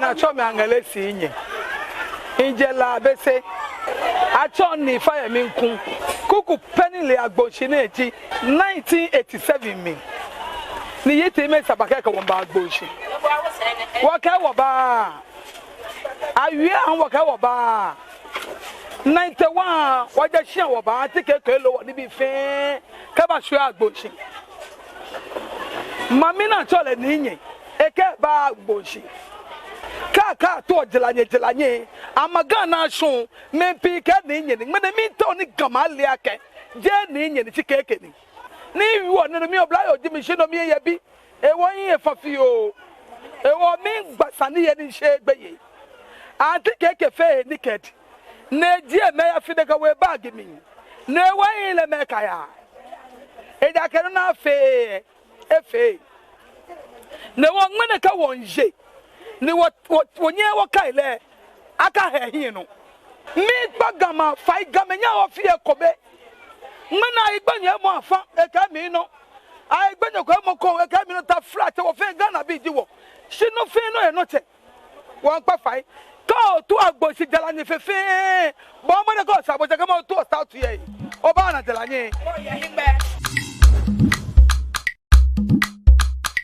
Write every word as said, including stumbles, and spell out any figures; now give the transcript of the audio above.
Atsɛɔ mi Aŋɛlɛ Sinye. Mijɛ La Abese. Atsɛɔ mi Nii Fayemi Nku. Kuku pɛ ni le Agboshi nɛɛ ji nineteen eighty-seven mli. Ni yiteemɛi saba kɛkɛ wɔmiiba Agboshi. Wɔkɛɛ wɔbaaa. Awiei aahu wɔkɛɛ wɔbaaa. Ninety-one wɔjɛ shia wɔba, Auntie Keke loo wɔ nibii fɛɛ kɛbashwie Agboshi. Mami ni atsɛɔ lɛ Nii Nye, ekɛɛ ebaaa Agboshi. Kɛ́ akɛɛ ato Jalanye, Jalanye, amɛ Ghana shɔŋŋ, mɛi pii kɛɛ Nii Nye ni. Ŋmɛnɛ miitao ni Gamɛi ale akɛ jeee Nii Nye ni, shi Keke ni. Ni wɔ nɛɛ nɔ mli oblayoo ji mi shi no mli eyɛ bi. Ehewɔ mihiɛ fa fioo. Ehewɔ miigba sane yɛ ni misheee gbeyei. Auntie Keke fee he ni kɛdi. Ni eji emɛ ya fi de kɛ wɔ bag mli. Ni ehewɔ mihiɛ lɛ mɛi kaya. Ejaakɛ nɔ ni afee, efee. Ni ehewɔ ŋmɛnɛ kɛ wɔmiiye. Ni wɔ, wɔ, wɔnyɛɛɛ wɔkai lɛ. Akahɛ hiɛ nɔ. Miikpa Gamɛi fai, Gamɛi nyɛhaa wɔfea ekome. Ŋmɛnɛ Ayi Gbenyo Emo Afã, ekɛɛ mi nɔ. Ayi Gbenyo ko Emo ko, ekɛɛ mi nɔ, taflatsɛ, wɔ fɛɛ Ghanabii ji wɔ. Shi nɔ fɛɛ nɔ yɛ nɔtsɛ. Wɔmiikpa fai. Kɛ́ otu Agboshi Jalanye fɛfɛɛ, bɔ mɔdɛŋ kɛ́ osa bo jɛ kɛ mɔ otu osa otu yɛ. Obaana Jalanye.